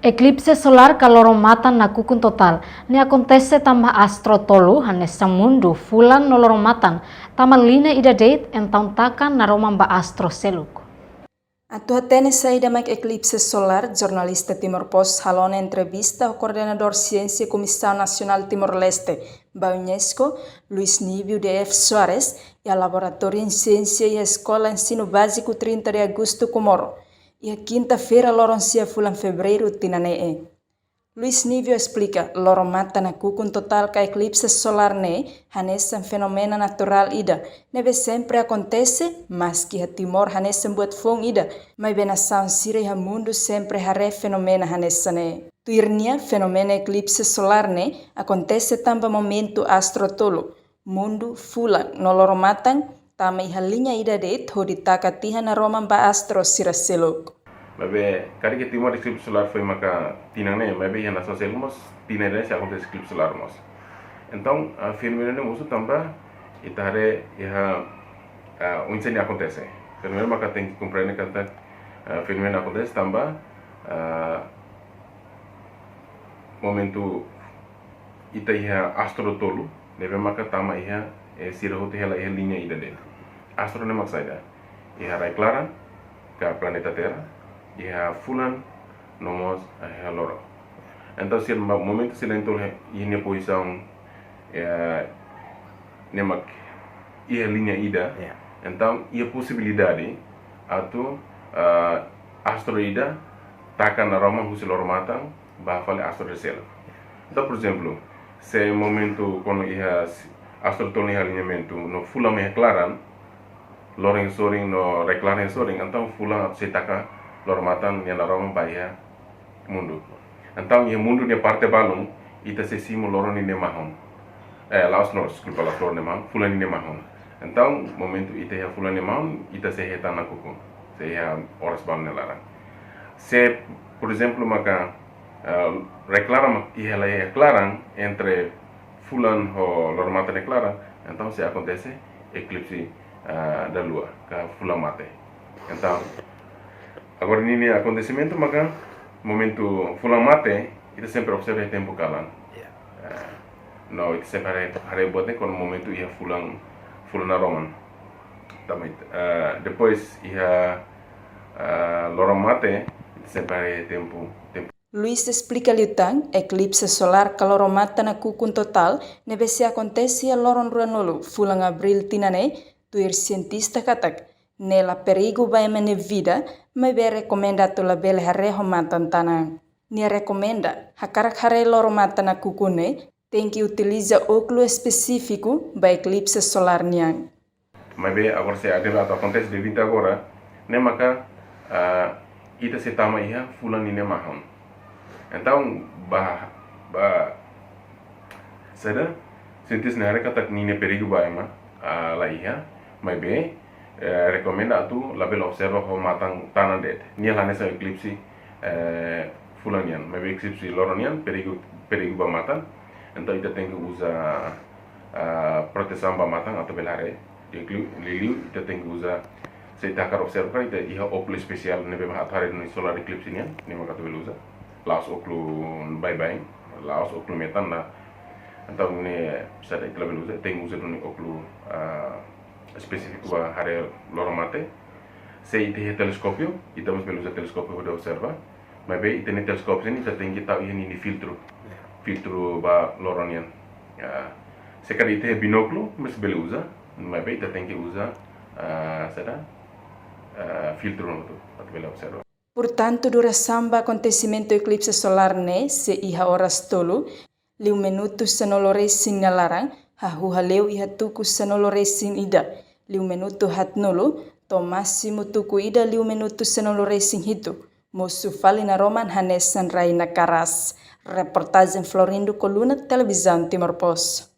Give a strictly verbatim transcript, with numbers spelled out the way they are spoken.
Eklipse solár ka loro-matan nakukun totál ne'e akontese tanba astro tolu hanesan mundu, fulan no loro-matan tama liña ida de'it, entaun taka naroman ba astro seluk. Atu hatene saida mak eklipse solár, jornalista Timor Post halo ona entrevista ho koordenadór siénsia Komisaun Nasionál Timor-Leste ba UNESCO, Luis Nívio de F Soares, iha Laboratóriu Siénsia iha Eskola Ensinu Báziku trinta de Agosto Comoro, iha kinta-feira loron sia fulan Fevereiru tinan ne'e. Luis Nívio esplika, loro-matan nakukun totál ka eklipse solár ne'e hanesan fenómenu naturál ida ne'ebé sempre akontese, maski iha Timor hanesan buat foun ida, maibé nasaun sira iha mundu sempre haree fenómenu hanesan ne'e. Tuir nia, fenómenu eklipse solár ne'e akontese tanba momentu astro tolu, mundu, fulan no loro-matan tama iha liña ida de'it hodi taka tiha naroman ba astro sira seluk. Maibé karik iha Timor eklipse solár foin maka tinan ne'e, maibé iha nasaun seluk mós tinan ne'e sei akontese eklipse solár mós. Entaun, ah, fenómenu ne'e mosu tanba ita haree iha, ah, oinsá nia akontese. Fenómenu maka tenke komprende katak, ah, fenómenu akontese tanba, ah, momentu ita iha astro tolu ne'ebé maka tama iha, eh, sira hotu hela iha liña ida de'it. Astro ne'e mak saida? Iha rai-klaran ka planeta Terra, iha fulan no mós iha loro. Entaun sira ma-, momentu sira na'in-tolu iha nia pozisaun, eh, ne'e mak iha liña ida. Ya. Entaun iha posibilidade atu, ah, astro ida taka naroman husi loro-matan ba fali astro ida seluk. Entaun, por ezemplu, se momentu kuandu iha s-, astro tolu iha aliñamentu no fulan iha klaran, loron iha sorin no rai-klaran iha sorin, entaun fulan atu sei taka loro-matan nia naroman ba iha mundu. Entaun iha mundu nia parte balun, ita sei simu loron nia mahon. Eh, la'ós no, deskulpa, la'ós loron nia mahon, fulan nia mahon. Entaun momentu ita iha fulan nia mahon, ita sei hetan nakukun, sei iha oras balun nia laran. Se, por ezemplu, maka, eh, rai-klaran mak iha la iha klaran entre fulan ho loro-matan nia klaran, entaun sei akontese eklipse, eh, da lua ka fulan mate. Entaun agora ninia akontesimentu maka momentu fulan mate, ita sempre observa iha tempu kalan. Ya. Eh, no, ita sempre haree, haree buat ne'e kuandu momentu iha fulan, fulan naroman. Tanba, eh, depois iha, eh, loron mate, ita sempre haree iha tempu, tempu. Luis esplika liután, eklipse solár ka loro-matan nakukun totál ne'ebé sei akontese iha loron ruanulu fulan Abríl tinan ne'e, tuir sientista katak ne'e la perigu ba ema nia vida, maibé rekomenda atu labele haree ho matan-tanan. Nia rekomenda, hakarak haree loro-matan nakukun ne'e, tenke utiliza ókulu espesífiku ba eklipse solár nian. Maibé agora se atu, atu akontese de vinte agora, ne'e maka, ah, ita sei tama iha fulan ninia mahon. Entaun, ba, ba, saida, sientista ne'e haree katak ninia perigu ba ema, ah, la iha, maibé, eh, rekomenda atu labele observa ho matan-tanan de'it. Nia la hanesan eklipse, eh, fulan nian, maibé eklipse loro nian perigu, perigu ba matan. Entaun ita tenke uza, ah, protesaun ba matan atu bele haree. Inklu-, liuliu ita tenke uza, se ita hakarak observa, ita iha ókulu espesiál ne'ebé mak atu haree duni solar eclipse nian, ne'e mak atu bele uza. La'ós ókulu baibain, la'ós ókulu metan, lae. Entaun ne'e saida ita labele uza, tenke uza duni ókulu, ah, espesífiku ba haree loro-mate. Se ita iha teleskópiu, ita mós bele uza teleskópiu hodi observa. Maibé ita-nia teleskópiu sira-ne'e ita tenke tau iha ninia filtru. Ya. Filtru ba loro nian. Ya. Se karik ita iha binókulu, mós bele uza. Maibé ita tenke uza, ah, saida, ah, filtru hotu, atu bele observa. Portantu, durasaun ba akontesimentu eklipse solár ne'e sei iha oras tolu, liu minutu sanulu-resin nia laran, hahú hale'u iha tuku sanulu-resin-ida, liu minutu haatnulu, to'o másimu tuku ida liu minutu sanulu-resin-hitu, mosu fali naroman hanesan rai nakaras. Reportajen Florindo Coluna, Televizaun Timor Post.